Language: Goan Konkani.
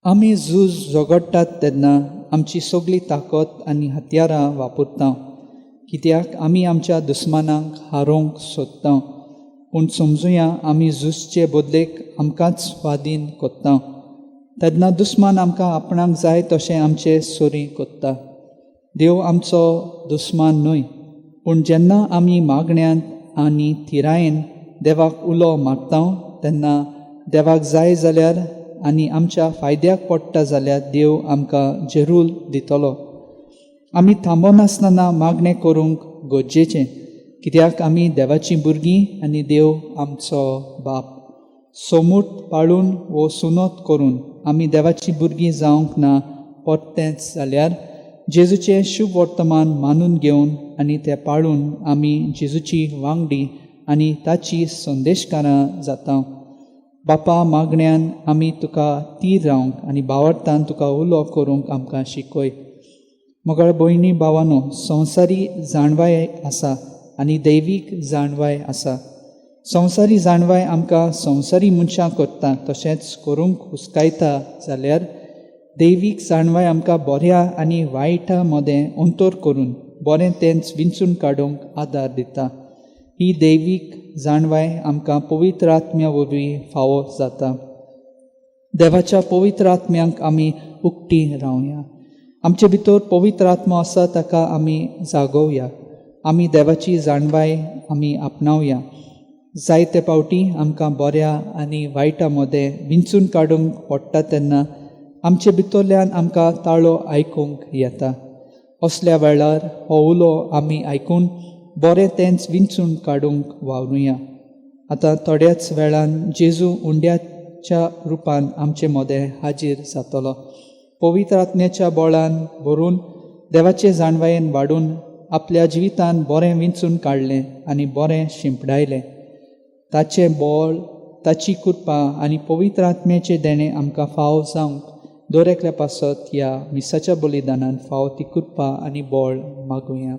आमी झूज झगडटात तेन्ना आमची सगळी ताकद आनी हत्यारां वापरता, कित्याक आमी आमच्या दुस्मानांक हारोवंक सोदता. पूण समजुया आमी झुजचे बदलेक आमकांच स्वाधीन करता तेन्ना दुस्मान आमकां आपणाक जाय तशें आमचे सोरी करता. देव आमचो दुस्मान न्हय, पूण जेन्ना आमी मागण्यांत आनी थिरायेन देवाक उलो मारता तेन्ना देवाक जाय जाल्यार आनी आमच्या फायद्याक पडटा जाल्यार देव आमकां जेरूल दितलो. आमी थांबनासतना मागणें करूंक गरजेचें, कित्याक आमी देवाचीं भुरगीं आनी देव आमचो बाप. सोमूट पाळून वो सुनत करून आमी देवाचीं भुरगीं जावंक ना, परतेंच जाल्यार जेजूचें शुभ वर्तमान मानून घेवन आनी तें पाळून आमी जेजूची वांगडी आनी ताची संदेशकारां जाता. बापा, मागण्यान आमी तुका तीर रावंक आनी भावार्थान तुका उलो करूंक आमकां शिकय. मोगाळ भयणी भावानो, संवसारी जाणवाय आसा आनी दैवीक जाणवाय आसा. संवसारी जाणवाय आमकां संवसारी मनशां करता तशेंच करूंक हुस्कायता, जाल्यार दैवीक जाणवाय आमकां बऱ्या आनी वायटा मदें अंतर करून बरें तेंच विंचून काडूंक आदार दिता. ही दैवीक जाणवाय आमकां पवित्र आत्म्या वरवीं फावो जाता. देवाच्या पवित्र आत्म्यांक आमी उक्ती रावया. आमचे भितर पवित्र आत्मो आसा ताका आमी जागोवया. आमी देवाची जाणवाय आमी आपणावया. जायते फावटी आमकां बऱ्या आनी वायटा मदें विंचून काडूंक पडटा तेन्ना आमचे भितरल्यान आमकां ताळो आयकूंक येता. असल्या वेळार हो उलो आमी आयकून बरें तेंच विंचून काडूंक वावरुया. आतां थोड्याच वेळान जेजू उंड्याच्या रुपान आमचे मदें हाजीर जातलो. पवित्र आत्म्याच्या बळान भरून देवाचे जाणवायेन वाडून आपल्या जिवितान बरें विंचून काडलें आनी बरें शिंपडायलें. ताचें बळ, ताची कृपा आनी पवित्र आत्म्याचें देणें आमकां फाव जावंक दर एकल्या पासत ह्या मिसाच्या बलिदानान फावो ती कृपा आनी बळ मागुया.